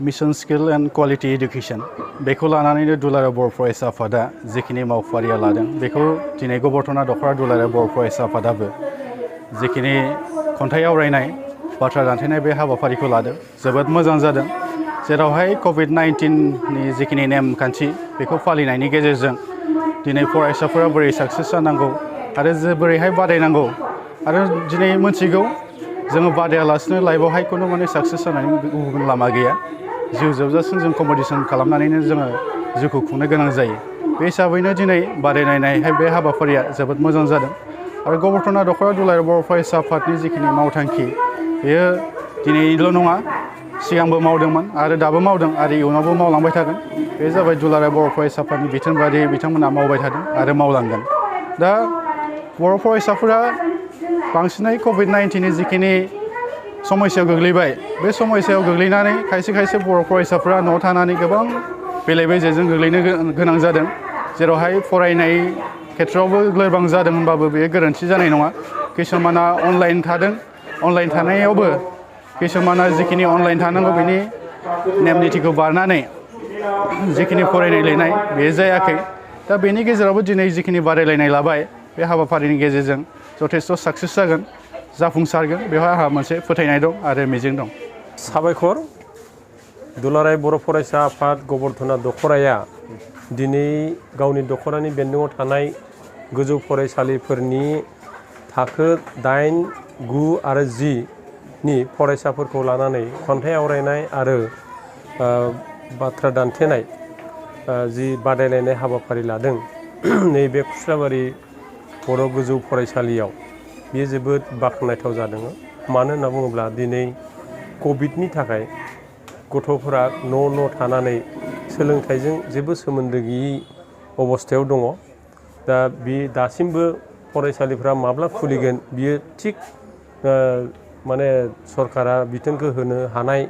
mission skill and quality education बेखौ लानानैनो दुलाराय बर' फरायसा आफादा जिखिनि मावफारिया लादों बेखौ दिनै गबर्धना दख'रा दुलाराय बर' फरायसा आफादाबो जिखिनि खन्थाइ आवरायनाय बाथ्रा दान्थेनाय बे हाबाफारिखौ लादों जोबोद मोजां जादों जेरावहाय COVID-19नि जिखिनि नेमखान्थि बेखौ फालिनायनि गेजेरजों दिनै फरायसाफोरा बोरै साक्सेस जानांगौ आरो बोरैहाय बादायनांगौ आरो दिनै मोनथिगौ जोङो बादायालासिनो लाइफआवहाय खुनु माने साक्सेस जानायनि गुबुन लामा गैया जिउ जोबजासिम जों कम्पिटिसन खालामनानैनो जोङो जिउखौ खुंनो गोनां जायो बे हिसाबैनो दिनै बादायलायनायहाय बे हाबाफारिया जोबोद मोजां जादों आरो गबर्धना दख'रा दुलाराय बर' फरायसा आफादनि जिखिनि मावथांखि बेयो दिनैल' नङा सिगांबो मावदोंमोन आरो दाबो मावदों आरो इयुनावबो मावलांबाय थागोन बे जाबाय दुलाराय बर' फरायसा आफादनि बिथोन बादियै बिथांमोना मावबाय थादों आरो मावलांगोन दा बर' फरायसाफोरा बांसिनै COVID-19नि जिखिनि समस्यायाव गोग्लैबाय बे समस्यायाव गोग्लैनानै खायसे खायसे बर' फरायसाफोरा न'आव थानानै गोबां बेले बेजेजों गोग्लैनो गोनां जादों जेरावहाय फरायनाय खेथ्रआवबो लोरबां जादों होनबाबो बेयो गोरोन्थि जानाय नङा किसुमाना अनलाइन थादों अनलाइन थानायावबो किसुमाना जिखिनि अनलाइन थानांगौ बेनि नेम निथिखौ बारनानै जिखिनि फरायनाय लिरनाय बे जायाखै दा बेनि गेजेरावबो दिनै जिखिनि बादायलायनाय लाबाय बे हाबाफारिनि गेजेरजों जथेस्थ' साक्सेस जागोन जाफुंसारगोन बेवहाय आंहा मोनसे फोथायनाय दं आरो मिजिं दं साबायखर दुलाराय बर' फरायसा आफाद गबर्धना दख'राया दिनै गावनि दख'रानि बेन्दोङाव थानाय गोजौ फरायसालिफोरनि थाखो 8, 9 आरो 10 नि फरायसाफोरखौ लानानै खन्थाइ आवरायनाय आरो बाथ्रा दान्थेनाय जि बादायलायनाय हाबाफारि लादों नैबे खुस्राबारि बर' गोजौ फरायसालियाव बेयो जोबोद बाख्नायथाव जादों मानो होनना बुङोब्ला दिनै कभिडनि थाखाय गथ'फोरा न' थानानै सोलोंथाइजों जेबो सोमोन्दो गैयै अबस्थायाव दङ दा बे दासिमबो फरायसालिफ्रा माब्ला खुलिगोन बियो थिग माने सरकारा बिथोनखौ होनो हानाय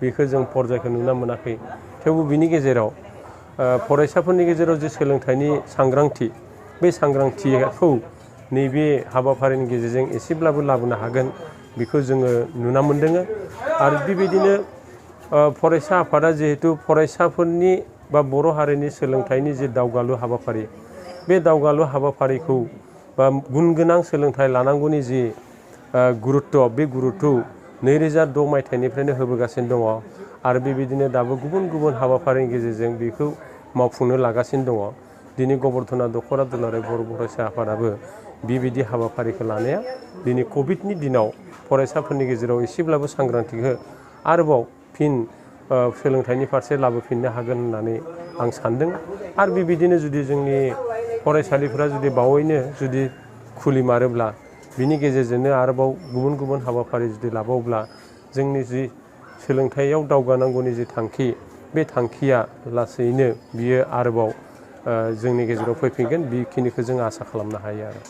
बेखौ जों पर्यायखौ नुनो मोनाखै थेवबो बिनि गेजेराव फरायसाफोरनि गेजेराव जे सोलोंथाइनि सांग्रांथि बे सांग्रांथिखौ नैबे हाबाफारिनि गेजेरजों एसेब्लाबो लाबोनो हागोन बेखौ जोङो नुना मोन्दों आरो बेबायदिनो फरायसा आफादा जिहेतु फरायसाफोरनि बा बर' हारिनि सोलोंथाइनि जे दावगालु हाबाफारि बे दावगालु हाबाफारिखौ बा गुन गोनां सोलोंथाइ लानांगौनि जि गुरुत्व बे गुरुत्वखौ 2006 मायथाइनिफ्रायनो होबोगासिनो दङ आरो बेबायदिनो दाबो गुबुन गुबुन हाबाफारिनि गेजेरजों बेखौ मावफुंनो लागासिनो दङ दिनै गबर्धना दख'रा दुलाराय बर' फरायसा आफादाबो बेबायदि हाबाफारिखौ लानाया दिनै कभिडनि दिनाव फरायसाफोरनि गेजेराव एसेब्लाबो सांग्रांथिखौ आरोबाव फिन सोलोंथाइनि फारसे लाबोफिननो हागोन होननानै आं सान्दों आरो बेबायदिनो जुदि जोंनि फरायसालिफोरा जुदि बावैनो जुदि खुलिमारोब्ला बिनि गेजेरजोंनो आरोबाव गुबुन गुबुन हाबाफारि जुदि लाबावब्ला जोंनि जि सोलोंथाइयाव दावगानांगौनि जि थांखि बे थांखिया लासैनो बियो आरोबाव जोंनि गेजेराव फैफिनगोन बेखिनिखौ जों आसा खालामनो हायो आरो